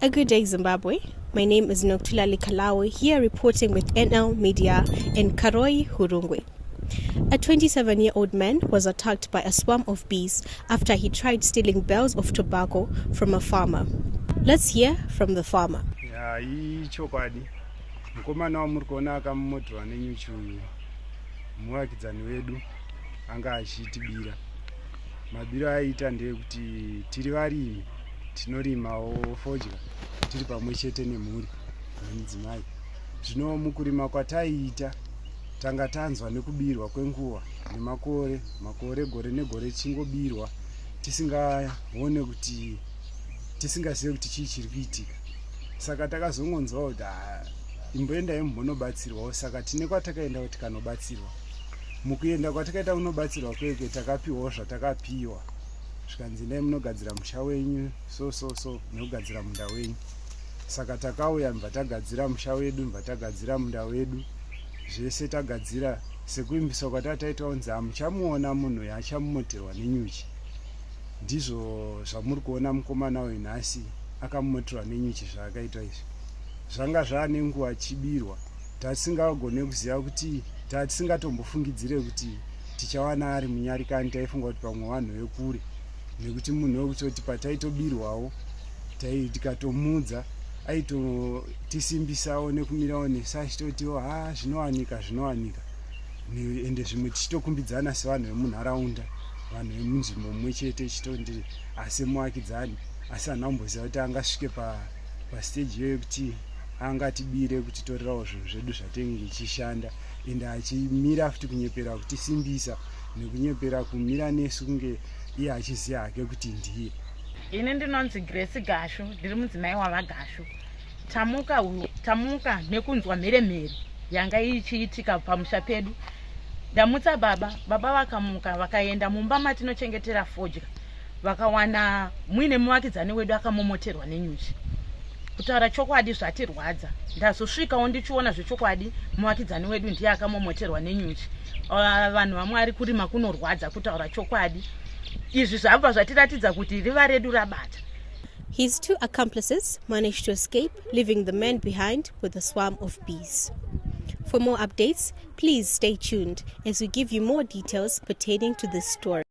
A good day, Zimbabwe. My name is Nokuthula Likalawe, here reporting with NL Media in Karoi, Hurungwe. A 27-year-old man was attacked by a swarm of bees after he tried stealing bales of tobacco from a farmer. Let's hear from the farmer. Ya, ichokwadi, mukomana wamuri kuona akamomoterwa nenyuchi uyu muvakidzani wedu. Anga achitibira. Mabiro aiita ndeyekuti tiri varimi, tinorimawo fodya tiri pamwe chete nemhuri nemudzimai. Zvino mukurima kwataiita, tanga tanzwa nekubirwa kwenguva nemakore makore, gore negore tichingobirwa, tisingaone kuti, tisingazive kuti chii chiri kuitika. Saka takazongonzwa kuti, "Ah, imboendai mumbonobatsirwawo." Saka tine kwatakaenda tikanobatsirwa. Mukuenda kwatakaita kunobatsirwa kwekwe, takapiwawo zvatakapiwa, zvikanzi, "Endai munogadzira musha wenyu so so so nekugadzira munda wenyu." Saka takauya, mbva tagadzira musha wedu, mbva tagadzira munda wedu, zvese tagadzira sekuimbiswa kwatataita kunzi hamuchamuona munhu achamumoterwa nenyuchi. Ndizvo zvamuri kuona mukomana uyu nhasi akamumoterwa nenyuchi. Zvaakaitwa izvi zvanga zvaane nguva achibirwa, tasingagone kuziva kuti, tatisingatombofungidze kuti tichawana ari munyarikani. Taifunga kuti pamwe vanhu vekure, nekuti munhu wekutoti pataitobirwawo tikatomudza aitotisimbisawo nekumirawo nesu, achitotiwo, "Ha, zvinowanika, zvinowanika." Ende zvimwe tichitokumbidzana sevanhu vemunharaunda, vanhu vemunzvimbo mumwe chete, chitondi asi muvakidzani, asi handina kumboziva kuti angasvike pastage iyoyo yekuti angatibire, kutitorerawo zvinhu zvedu zvatinenge tichishanda, ende achimira futi kunyepera kutisimbisa nekunyepera kumira nesu kunge iye achiziva hake kuti ndiye. Ini ndinonzi Grace Gashu, ndiri mudzimai waVaGashu. Tamuka, tamuka nekunzwa mheremhere yanga ichiitika pamusha pedu. Ndamutsa baba, baba vakamuka, vakaenda mumba matinochengetera fodya, vakawana muine muvakidzani wedu akamomoterwa nenyuchi. Kutaura chokwadi, zvatirwadza. Ndazosvikawo ndichiona zvechokwadi muvakidzani wedu ndiye akamomoterwa nenyuchi. Ah, vanhu vaMwari, kurima kunorwadza. Kutaura chokwadi, izvi zvabva zvatiratidza kuti riva redu rabata. His two accomplices managed to escape, leaving the man behind with a swarm of bees. For more updates, please stay tuned as we give you more details pertaining to this story.